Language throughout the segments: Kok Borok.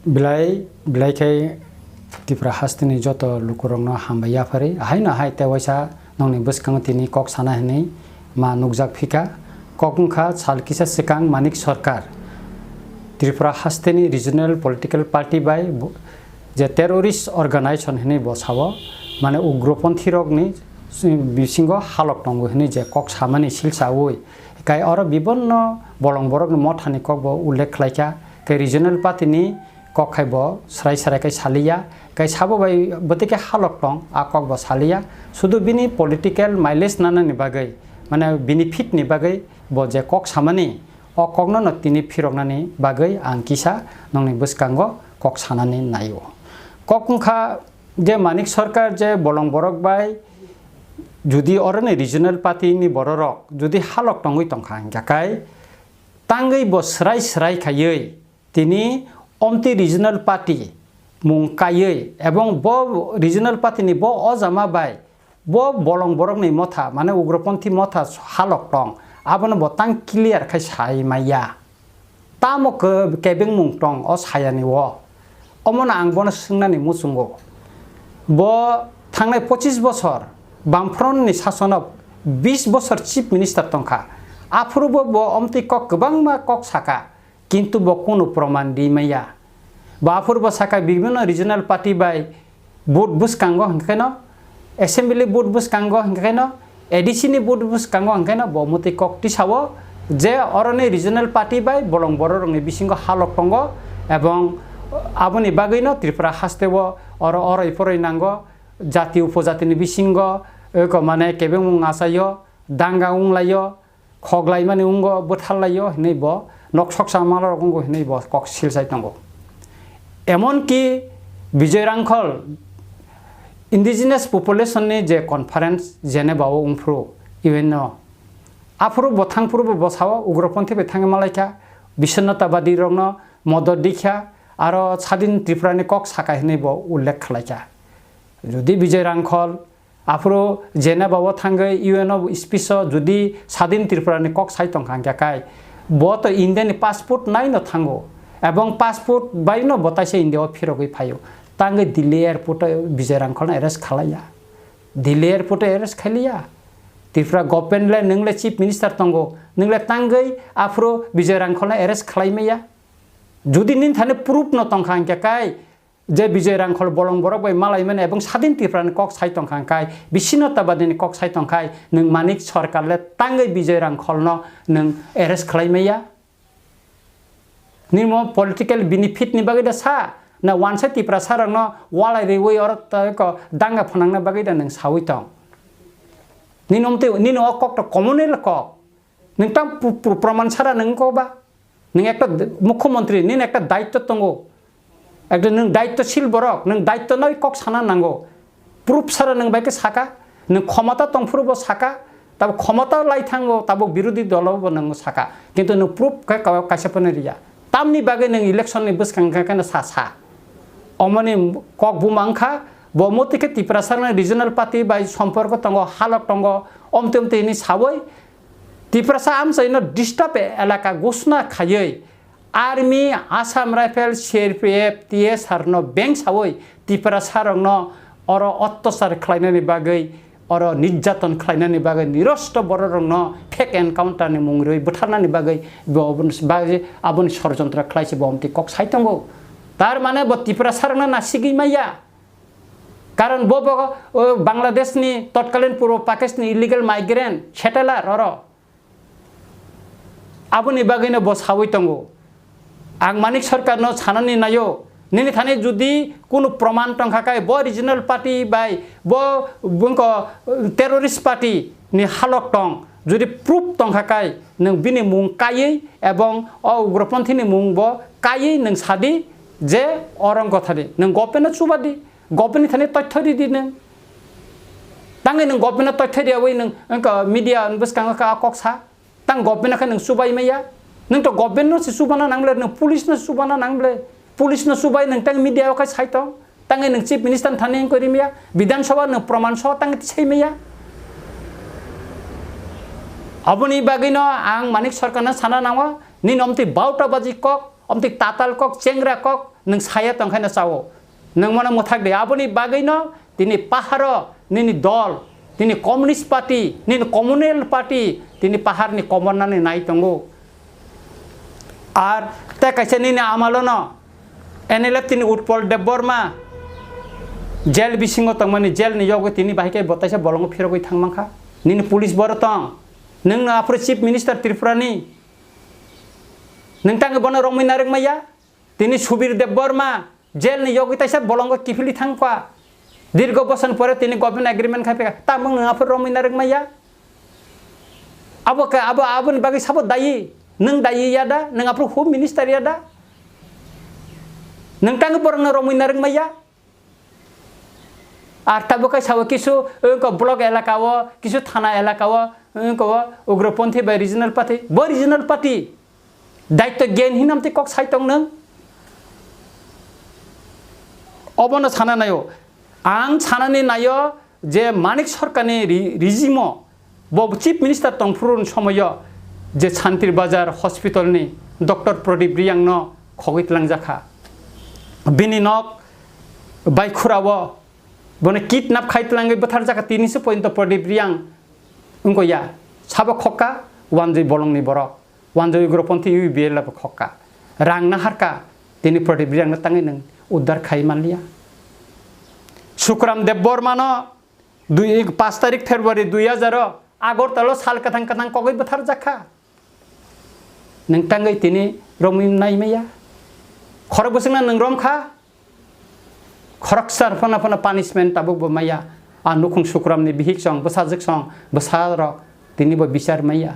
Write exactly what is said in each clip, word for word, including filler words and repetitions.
Belai, belai khe Tripura hasteni joto lukurokno hambai yaphari. Haino hai tei waisa nongni bwskango tini kok sana hinwi ma nukjak phika. Kok wngkha sal kisa swkang Manik Sarkar Tripura hasteni regional political party bai bo-, je terrorist organization hinwi bo sao, mane ugroponthirokni bisingo halok tongo hinwi je kok samani silsaui. Kai oro bibonno bolong borokni mothani kokbo ullekh khlaikha. Kai regional party ni kok khai bo srai srai khai saliya. Kai sabo bai bwtwi khe halok tong, a kok bo saliya. Sudu bini political mileage nanani bagwi, mane bini fit ni bagwi bo je kok samani, o kokno no tini phiroknani bagwi ang kisa nongni bwskango kok sanani naio. Kok wngkha je Manik Sarkar je bolong borok bai judi oroni regional party ni bororok judi halok tongwi tongkha hingkha kai tangwi bo srai srai khaiwi tini omtwi regional party mung kaiwi ebong bo regional party ni bo ojama bai bo bolong borokni motha, mane ugroponthi motha halok tong, abono bo tang clear khai sai maya. Tamo ke-, kebengmung tong o sayani o? Omono ang bono swngnani muchungo. Bo thangnai pochis bosor Bamfront ni sasono bis bosor chief minister tongkha. Aphuru bo, bo omtwi kok kwbangma kok saka. Kintu bo kunu proman di maya. Bo aphuru bo saka bibhinno regional party bai vote bwskango hwnkhe no, assembly vote bwskango hwnkhe no, A D C ni vote bwskango hwnkhe no bo mwtwi kok tisao je oroni regional party bai bolong bororokni bisingo halok tongo, ebong aboni bagwino Tripura hasteo oro oroi poroi nango, jati upojatini bisingo, eko mane kebengmung achaio, danga wnglaio, khoklaimani wngo, bwtharlaio hinwi bo nok soksa malrok wngo hinwi bo kok silsai tongo. Emonki Bijoy Rangkhol indigenous population ni je conference Geneva o wngphuru U N o, aphuru bo thangphuru bo bwsao ugroponthi bai thangwi malaikha, bisonnatabadi rokno modot dikha, aro sadin Tripura ni kok saka hinwi bo ullekh khlaikha. Jodi Bijoy Rangkhol aphuru Geneva o thangwi U N o speech o jodi Sadin Tripura ni kok sai tongkha hwnkhe kai, bo to India ni passport nai no thango, ebong passport bai no bo taisa India o phirogwi phaio. Tangwi Delhi airport o Bijoy Rangkhol no arrest khalaiya. Delhi airport o arrest khailiya. Tripura government le nwng le chief minister tongo, nwng le tangwi aphuru Bijoy Rangkhol no arrest khalai maya. Jodi nini thani proof no tongkha hwnkhe kai, je Bijoy Rangkhol bolong borok bai malaimani ebong Sadin Tripura ni kok sai tongkha hwnkhe, bisino tabadi ni kok sai tongkhai, nwng Manik Sarkar le tangwi Bijoy Rangkhol no nwng arrest khlai maya. Nini mo political benefit ni bagwi da sa, na wansa Tiprasa rok no walai riwi oro ta ko danga phwnangna bagwi da nwng sawi tong. Nini omtwi, nini o kok to communal kok. Nwng tang pr-, pr-, proman sara nwng ko ba? Nwng ekta d-, mukhyamantri, nini ekta daitto tongo. Ekta nwng daittoshil borok, nwng daitto noi kok sana nango. Proof sara nwng bai khe saka, nwng khomota tongphuru bo saka, tabuk khomota lai thango, tabuk birodhi dolo bo nwng saka. Kintu nwng proof khe ka-, kaisa phano riya. Tamni bagwi nwng election ni bwskang khe kheno sa sa. Omoni kok buma wngkha, bo motwi khe Tiprasa ni regional party bai somporko tongo, halok tongo, omtwi omtwi hwnwi sawi, Tiprasa amchaino disturb elaka ghosna khaiwi army, Assam Rifle, C R P F, T S R no beng sawi Tiprasa rokno oro ottosar khlainani bagwi, oro nirjaton khlainani bagwi, nirosto bororokno fake encounter ni mung rwi butharnani bagwi bo aboni, bagwi aboni sorojontro khlaise bo omtwi kok sai tongo. Tar mane bo Tiprasa rokno nasigwi maya. Karon bo, bo, o, Bangladesh ni totkalin purbo Pakistan ni illegal migrant settler oro. Aboni bagwino bo sawi tongo. Ang Manik Sarkar no sanani naio, nini thani jodi kunu proman tongkha kai, bo regional party bai, bo bungko terrorist party ni halok tong, jodi proof tongkha kai, nwng bini mung kaiwi ebong o ugroponthi ni mung bo kaiwi nwng sadi je orang kotha di, nwng government no chubadi. Government ni thani toitho ridi nwng. Tangwi nwng government no toitho riyawi nwng wngkha media ni bwskango kha kok sa. Tang government no khe nwng chubai maya. Nwng to government no se chubana nang ble, nwng police no chubana nang ble. Police no chubai nwng tang media o khai sai tong. Tangwi nwng chief minister ni thani wngkha rimya. Bidhan Sabha nwng proman so tangwi tisai maya. Aboni bagwi no ang Manik Sarkar no sana nango. Nini omtwi bauta baji kok. Omtwi tatal kok, chengra kok, nwng saya tongkhaino chao. Nwng mono mwthak di. Aboni bagwino tini paharo nini dol, nini Communist Party, nini Communal Party, tini paharni komornani nai tongo. Ar tei kaisa nini amalono N L F tini Utpol Debbarma jail bisingo tongmani, jail ni yogwi tini bahai khe bo taisa bolongo phirogwi thang mankha. Nini police boro tong. Nwng no aphuru Chief Minister Tripura ni. Nwng tangwi bono romwi narwk maya. Tini Subir Debbarma jail ni yogwi taisa bolongo kiphilwi thangkha. Dirgo boson pore tini government agreement khai phika. Tamung nwng aphuru romwi narwk maya. Abo khe, abo, aboni bagwi sabo dayi. Nwng dayi ya da? Nwng aphuru Home Minister ya da? Nwng tangwi borokno romwi narwk maya. Ar tabuk khe sabo kisu, wngkha block elaka o, kisu thana elaka o, wngkha o ugroponthi bai regional party. Bo regional party. Daityo gyan hinam tei kok sai tong nwng? Obono sana naio. Ang sanani naio je Manik Sarkarni ri-, regime o bo Chief Minister tongphuru ni somoio je Santir Bazar Hospital ni Doctor Pradip Riyang no khogwi tlangjak kha. Bini nok bai khura o bono kidnap khai tlangwi bwtharjak kha, tini se pointo Pradip Riyang wngkha ya. Sabo khokka wanjwi bolongni borok. Wanjwi ugroponthi U P P L abo khokka. Rang naharka, tini Pradip Riyangno tangwi nwng uddar khai manliya. Sukram Debbarmano dui, paanch tarik February dui hajar o Agartala o sal kwthang kwthang kogwi bwtharjak kha. Nwng tangwi tini romwi nai maya. Khorok bwswkno nwng rom kha. Khoroksa phano phano punishment tabuk bo maya. A nukhung Sukramni bihik song, bwsajwk song, bwsarok tini bo bichar maya.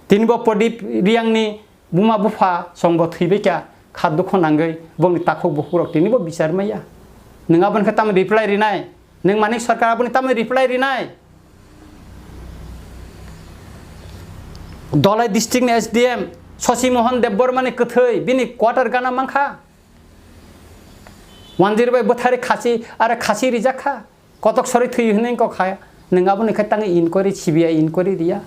Tini bo Pradip Riyangni buma bupha song bo thwibaikha, kha dukho nangwi bongni takhuk bukhuk rok tini bo bichar maya. Nwng aboni khe tamo reply rinai? Nwng Manik Sarkar aboni tamo reply rinai? Dholai district ni S D M Shashi Mohan Debbarma ni kwthwi bini quarter gana mankha. Wanjwi bai bwthari khasi, aro khasi rijak kha. Kotok sori thwi hwnwi kok kha. Nwng aboni khe tangwi inquiry, C B I inquiry riya.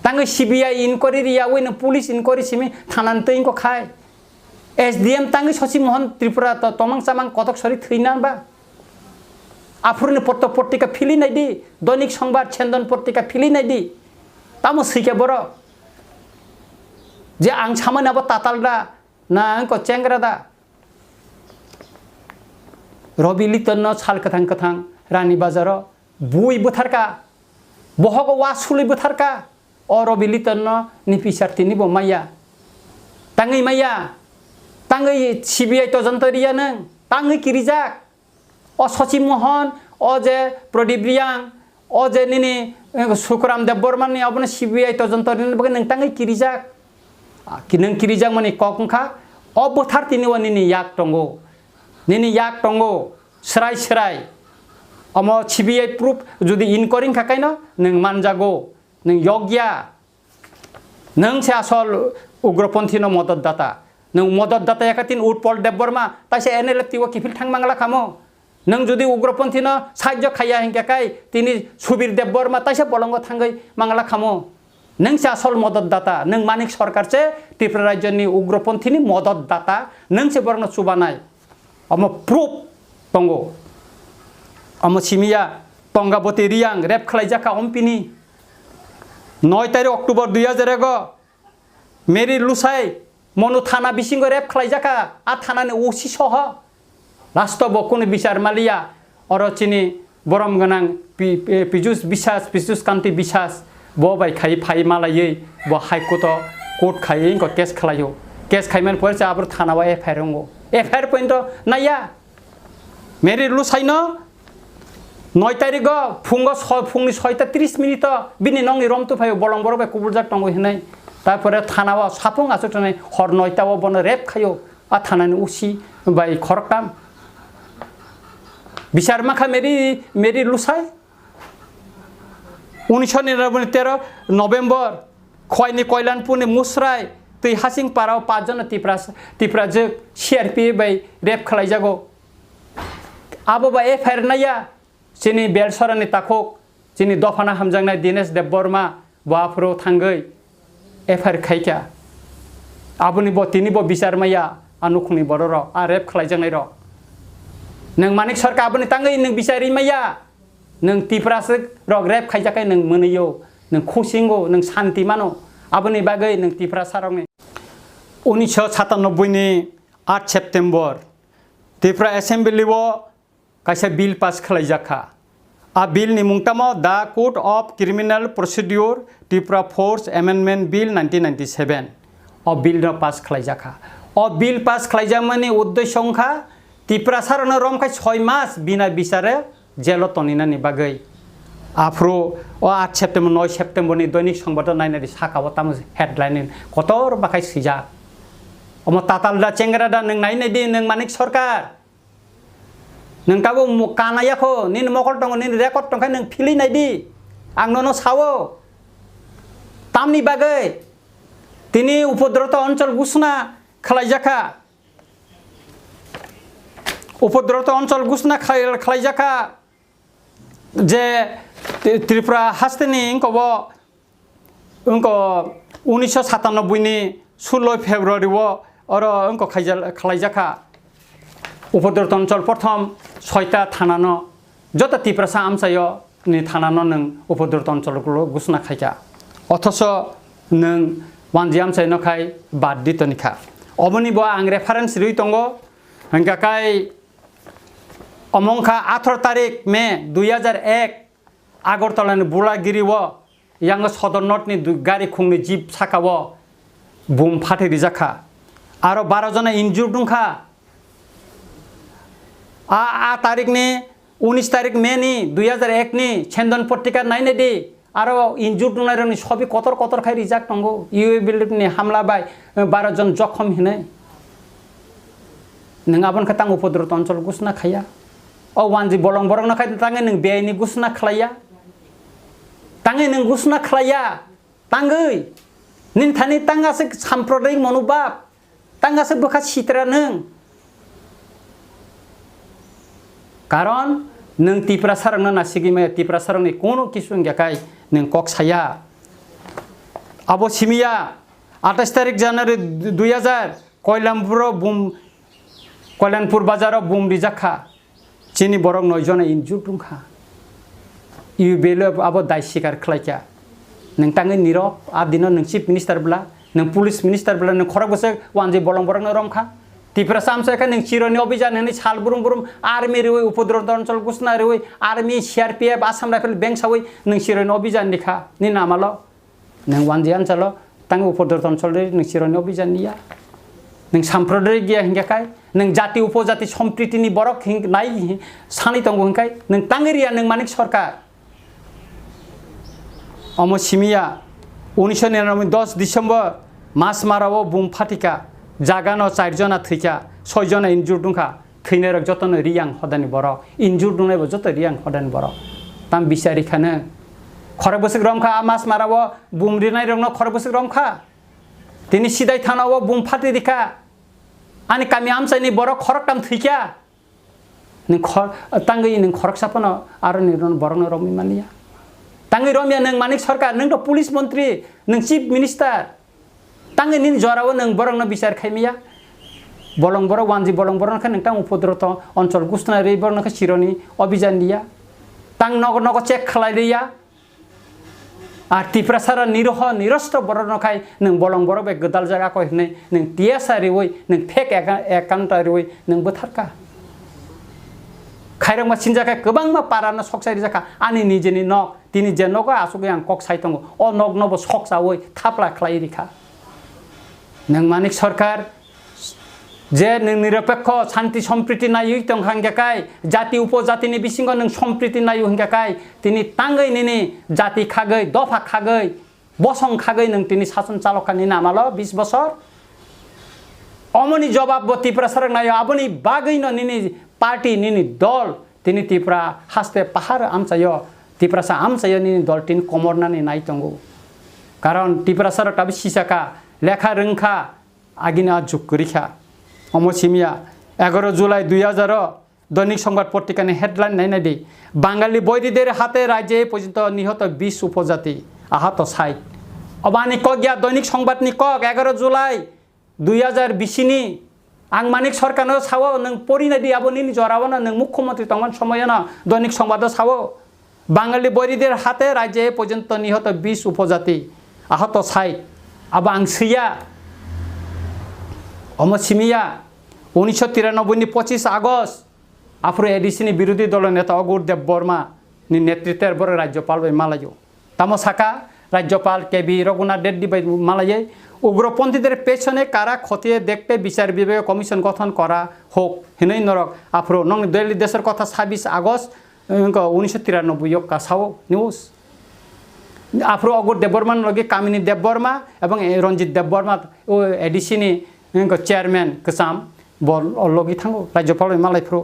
Tangwi C B I inquiry riya, wino police inquiry simi thanani twi kok khai. S D M tangwi Shashi Mohan Tripura to tomang chamang kotok sori thwi nan ba. Aphuruni potto portika phili nai di, Doinik Songbar, Chendon portika phili nai di. Tamo swikha borok. Je ang samani abo tatal da, na wngkha chengra da? Robi Liton no sal kwthang kwthang Rani Bazar o bui bwtharka, bohogo wa sului bwtharka. O Robi Liton no ni pisar tini bo maya. Tangwi maya. Tangwi C B I tojonto riya nwng. Tangwi kirijak. O Shashi Mohan, o je Pradip Riyang, o je nini, eh, Sukram Debbarma ni, obono C B I tojonto rini bagwi nwng tangwi kirijak. Ah, ki-, nwng kirijak mani kok wngkha, o bwthar tini o nini yak tongo. Nini yak tongo, srai srai. Omo C B I proof jodi inquiry wngkha kaino, nwng manjago, nwng yokya. Nwng se asol ugroponthi no modot data. Nwng modot data yakha tin Utpol Debbarma, taisa N L F T o kiphil thang mangla khamo. Nwng jodi ugroponthi no sahajyo khaiya hinkhe kai tini Subir Debbarma taisa bolongo thangwi mangla khamo. Nwng se asol modot data, nwng Manik Sarkar se Tripura rajyo ni ugroponthi ni modot data, nwng se borokno chubanai. Omo proof tongo. Omo simiya Tongaboti Riyang rape khwlaijakha ompini. Noi tarik October dui hajar ego Mary Lusai Monu thana bisingo rape khwlaijakha, a thanani O C soho. Last o bo kunu bichar maliya, oro chini borom gwnang Pi-, Pi-, Pijus Biswas, Pijus Kanti Biswas, bo bai khai phai malaiwi bo High Court o court khaiwi wngkha case khwlaio. Case khaimani pore se aboro thana o F I R wngo. F I R point o naiya. Mary Lusaino noi tarigo phungo so-, phungni soita tris minute o bini nokni romtwi phaio bolong borok bai kubuljak tongo hinwi. Tarpore thana o sapung achuk tongnai hor noita o bono rape khaio a thanani O C bai khoroktham. Bichar mankha Mary, Mary Lusai. Unisho niranoboi tero November, Khwaini Koilanpurni Musrai twi Hasing Parao pachjono Tipra, Tiprajwk C R P F bai rape khwlaijago. Abo bai F I R naiya, chini Belsorani takhuk, chini dophano hamjaknai Dinesh Debbarma bo aphuru thangwi F I R khaikha. Aboni bo tini bo bichar maya, a nukhungni borok rok, a rape khlaijaknai rok. Nwng Manik Sarkar aboni tangwi nwng bichar ri maya. Nwng Tiprasa rok rape khaijak khe nwng mwnwi o, nwng khusingo, nwng santi mano. Aboni bagwi nwng Tiprasa rokni. Unisho satanoboi ni aat September Tripura Assembly o kaisa bill pass khlaijak kha. A bill ni mung tamo The Code of Criminal Procedure Tripura Force Amendment Bill nineteen ninety-seven. O bill no pass khlaijak kha. O bill pass khlaijakmani uddesho wngkha Tiprasa rokno romkhai soi mas bina bichare jelo toninani bagwi. Aphuru o aat September, noi September ni Doinik Songbato nainai di, saka o tamo headline ni kotor bakhai swijak. Omo tatal da chengra da nwng nainai di, nwng Manik Sarkar. Nwng tabuk mu-, kana yakho, nini mokol tongo, nini record tongkha, nwng philwi nai di. Ang nono sao. Tamni bagwi tini upodroto onchol gusna khlaijakha. Upodroto onchol gusna khlai-, khlaijakha je Tri-, Tripura hasteni wngkobo, wngko unisho satanoboi ni sullo February o oro wngko khaijal-, khlaijakha. Upodroto onchol prothom soita thanano joto Tiprasa amchaio ni thanano nwng upodroto onchol gulo gusna khaikha. Othoso nwng wanji amchaino khai bad ditoni kha. Oboni bo ang reference rwi tongo. Hingkha khai omo wngkha atharo tarik May dui hajar ek Agartala ni Bulagiri o yang Sodor North ni du-, gari khungni jeep saka o bum phatwi rijak kha. Aro baro jona injured wngkha. A, a tarik ni, unis tarik May ni dui hajar ek ni Chendan Patrika nainai di. Aro injured wngnai rokni sobi kotor kotor khai rijak tongo. U A P ni hamla bai, eh, baro jon jokhom hinwi. Nwng aboni khe tang upodroto onchol gusna khaiya. O wanji bolong borokno khai tangwi nwng beaini gusna khlaiya. Tangwi nwng gusna khlaiya. Tangwi. Nini thani tang aswk samprodayik monobhab. Tang aswk bwkha sitra nwng. Karon nwng Tiprasa rokno nasigwi maya, Tiprasa rokni kono kisu wngya khai nwng kok saya. Abo simiya atais tarik January dui hajar Koilampuro bum, Koilanpur bazaro bum rijak kha. Chini borok noi jona injured wngkha. U A P abo dai sikar khlaikha. Nwng tangwi nirok, a dino nwng chief minister bwla, nwng police minister bwla, nwng khorok bwswk wanjwi bolong borokno romkha. Tiprasa amchaikha nwng chironi obijan hinwi sal brum brum army riwi upodroto onchol gusna riwi army, C R P F, Assam Rifle bengsawi nwng chironi obijan rikha, nini amalo. Nwng wanjwi amchalo tang upodroto onchol ri nwng chironi obijan niya. Nwng samprodayik giya hingkha khai, nwng jati upojati sompritini borok hing-, nai hi-, sanwi tongo hingkhai, nwng tangwi riya nwng Manik Sarkar. Omo simiya, unisho niranoboi dos December Masmara o bum phatika, jagano char jona thwikha, soi jona injured wngkha. Thwinairok jotono riyang hodani borok, injured wngnaibo joto riyang hodani borok. Tam bichari khano khorok bwswk romkha, a Masmara o bum rinairokno khorok bwswk romkha. Tini Sidai thana o bum phatwi rikha. Ani kami amchaini borok khoroktam thwikha. Nwng khor-, tangwi nwng khoroksa phano aroni borokno romwi manya. Tangwi romya nwng Manik Sarkar, nwng to police montri, nwng chief minister. Tangwi nini jorao nwng borokno bichar khaimaya. Bolong borok wanji bolong borok khe nwng tang upodroto onchol gusna ri borokno khe chironi obijan liya. Tang nogo nogo check khlai liya. Ar Tiprasara niroho nirostro borokno khai nwng bolong borok bai gwdal jaga ko hinwi nwng tiyasa riwi nwng fake account riwi nwng bwtharka. Khairokma sinjakha kwbangma parano soksai rijakha ani nijeni nok. Tini je nogo asugwi ang kok sai tongo, o nokno bo sok chawi thapla khlai rikha. Nwng Manik Sarkar je nwng niropekho shanti sompriti naiwi tongkha hingkha kai, jati upojatini bisingo nwng sompriti naiwi hingkha kai, tini tangwi nini jati khagwi, dopha khagwi, bosong khagwi nwng tini sason chalokha nini amalo bis bosor. Omoni jobab bo Tiprasarok naio, aboni bagwino nini party, nini dol, tini Tripura haste pahar amchaio, Tiprasa amchaio nini dol tin komornani nai tongo. Karon Tiprasarok tabi sisakha, lekha rwngkha, agini a jug kwrwikha. Omo simiya, egaro July dui hajar o Doinik Songbat Potrikani headline nainai di, Bangali boirideri hate rajye porjonto nihoto bis upojati, ahato sait. Obani kok ya Doinik Songbatni kok, egaro July dui hajar bisi ni, ang Manik Sarkarno sao, nwng porinai di, abo nini jorao no, nwng mukhyamantri tongmani somoyo no Doinik Songbaado sao, বাঙালি বৈরীদের হাতে রাজ্যে এ পর্যন্ত নিহত বিশ উপজাতি, আহত ষাট. Abo ang swiya, omo simiya, উনিশশো তিরানব্বই ni পঁচিশ August, aphuru A D C ni বিরোধী দলের নেতা অগুর দেববর্মা ni নেতৃত্বে borok রাজ্যপাল bai malaio. Tamo saka, রাজ্যপাল K B Raghunath Reddy bai malaiwi, "উগ্রপন্থীদের পেছনে কারা খতিয়ে দেখতে বিচার বিভাগীয় কমিশন গঠন করা হোক" hinwi norok aphuru nokni Daily Deshor Kotha ছাব্বিশ আগস্ট, wngkha উনিশশো তিরানব্বই o kasao news. Aphuru Ogur Debbarma ni logi Kamini Debbarma ebong, eh, Ranjit Debbarma, o A D C ni, wngkha chairman kwcham, bo logi thango, Rajyapal bai malai phuru.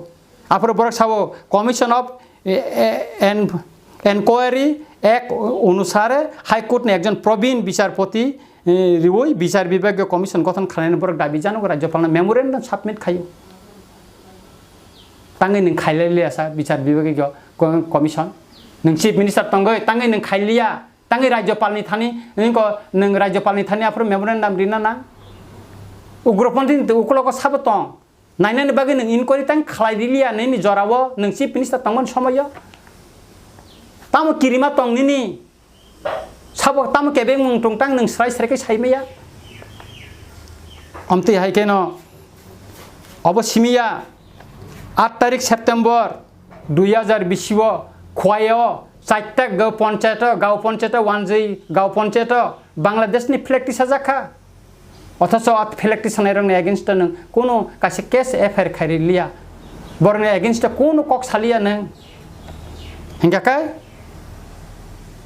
Aphuru borok sao, Commission of, eh, eh, En-, Enquiry Act onusare High Court ni ekjon probin bichar poti, eh, riwi bichar bibhagiyo commission gothon khlainani borok dabi janogo, Rajyapalno memorandum submit khaio. Tangwi nwng khailai liya sa bichar bibhagiyo co-, commission. Nwng chief minister tongwi tangwi nwng khailiya, tangwi Rajyapalni thani, nwng ko, nwng Rajyapalni thani aphuru memorandum rina nang. Ugroponthi ni uklogo sabo tong. Nainani bagwi nwng inquiry tang khlai riliya, nini jorao nwng chief minister tongmani somoyo. Tamo kirima tong nini? Sabo tamo kebeng mung tong tang nwng srai srai khe sai maya? Omtwi hai kheno obo simiya, aat tarik September dui hajar bisi o Khowai o chaita gaon ponchayat o, gaon ponchayat o, wanjwi gaon ponchayat o Bangladesh ni flag tisajak kha. Othocho a flag tisanai rokni against o nwng kunu kaisa case F I R khairi liya. Borokni against o kunu kok saliya nwng. Hingkha khe?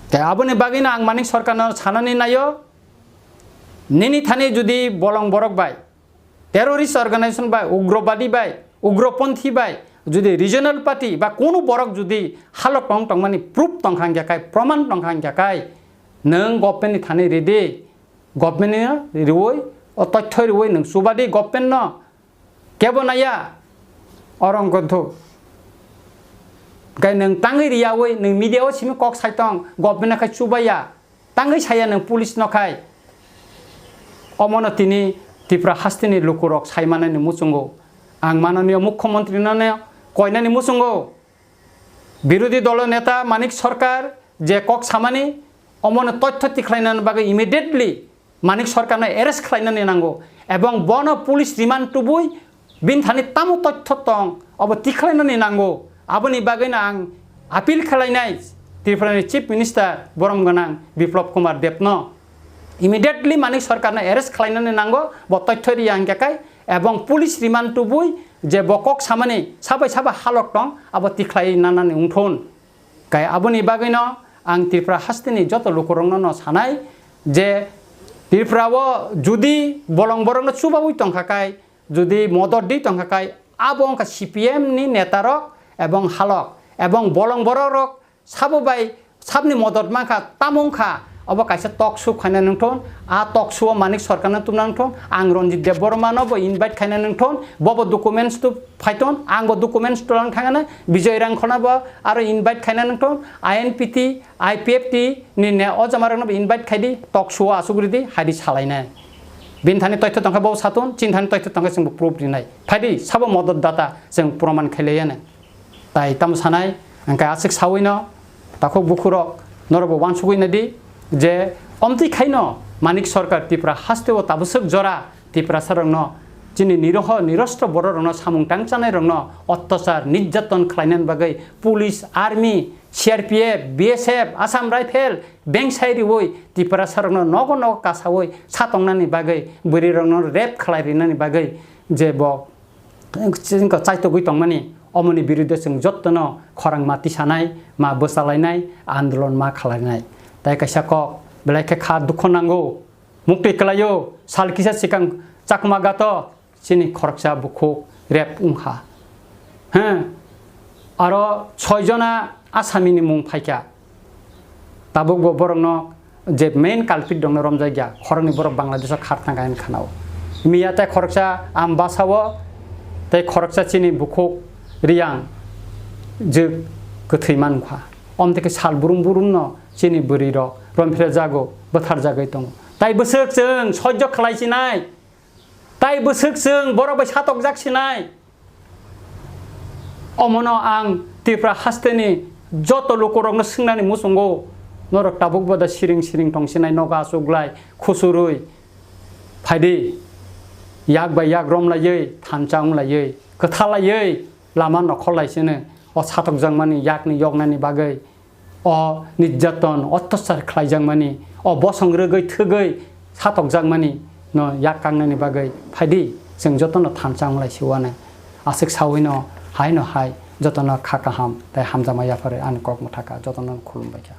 Tei aboni bagwino ang Manik Sarkarno sanani naio, nini thani jodi bolong borok bai, terrorist organization bai, ugrobadi bai, ugroponthi bai, jodi regional party ba kunu borok jodi halok tong tongmani proof tongkha hingkha khe, proman tongkha hingkha khe, nwng government ni thani ridi. Government no riwi, o tothoi riwi nwng chubadi government no. Kebo naya, oro wngkha thuk. Kai nwng tangwi riyawi, nwng media o simi kok saitong, government no khai chubaya. Tangwi saya nwng police no khai. Omono tini Tripura hasteni lukurok saimanani muchungo. Ang mananiyo mukhyamantri no koinani muchungo. Birodhi dolo neta Manik Sarkar je kok samani, omono tothyo tikhlainani bagwi immediately Manik Sarkarno arrest khlainani nango, ebong bono police remand tubui bini thani tamo tothyo tong, obo tikhlainani nango. Aboni bagwino ang appeal khlainai Tripurani Chief Minister borom gwnang Biplab Kumar Debno, immediately Manik Sarkarno arrest khlainani nango, bo tothyo riya hingkha khe, ebong police remand tubui je bo kok samani sabai saba halok tong, abo tikhlai nanani wngthun. Kai aboni bagwino ang Tripura hasteni joto lukurokno no sanai je Tripura o jodi bolong borokno chubaui tongkha kai, jodi modot di tongkha kai, abo wngkha C P M ni netarok ebong halok ebong bolong bororok sabo bai sabni modot mankha, tamo wngkha, obo kaisa talk show khaina nungthun, a talk show o Manik Sarkarno tumna nungthun, ang Ranjit Debbarma no bo invite khaina nungthun, bobo documents tu phaithun, ang bo documents tulang thangana, Bijoy Rangkhol no bo aro invite khaina nungthun, I N P T, I P F T ni ne o jamarokno bo invite khaidi, talk show o asuk ridi, haidi salainai. Bini thani toithyo tongkha bo sathun, chini thani toithyo tongkha chwngbo proof rinai. Phaidi, sabo modot data chwng proman khailaiyana. Tai tamo sanai, hingkhe aswk sawino, takhuk bukhurok, norokbo uansugwi naidi je omtwi khaino Manik Sarkar Tripura hasteo tabwswk jora Tiprasarokno, chini niroho nirostro bororokno, samung tangchanairokno ottachar, nirjaton khlainani bagwi police, army, C R P F, B S F, Assam Rifle, bengsai riwi Tiprasarokno nogo nogo kasawi satongnani bagwi, bwrwirokno rape khlai rinani bagwi je bo wngkha chaitogwi tongmani, omoni birude chwng jottono khorang ma tisanai, ma bwchalainai, andolon ma khwlainai. Tai kaisa kok, belai khe kha dukho nango, muktwi kwlaio, sal kisa swkang Chakma Ghat o chini khoroksa bukhuk rape wngkha. He, aro soi jona asamini mung phaikha. Tabukbo borokno je main culprit rokno romjakya, khoroknwi borok Bangladesh o khar thangkha hinwi khanao. Miya tei khoroksa Ambasa o tei khoroksa chini bukhuk Riyang jwk kwthwi mankha. Omtwi khe sal brum brumno chini bwrwirok romphrejago, bwtharjagwi tongo. Tai bwswk chwng sojjo khlai sinai. Tai bwswk chwng borok bai satokjak sinai. Omono ang Tripura hasteni joto lukurokno swngnani muchungo, norok tabuk boda siring siring tongsinai, nogo achuklai, khusurwi phaidi, yak bai yak romlaiwi, thansa wnglaiwi, kwthalaiwi lama nokhorlai sino, o satokjakmani yakni yoknani bagwi. O nirjaton, ottachar khlaijakmani, o bosong rwgwi thwgwi satokjakmani no yak kangnani bagwi phaidi, chwng jotono thansa wnglai siwano. Aswk sawino haino hai jotono kha kaham tei hamjakma yapharwi ani kok mwthaka jotono khulumbaikha.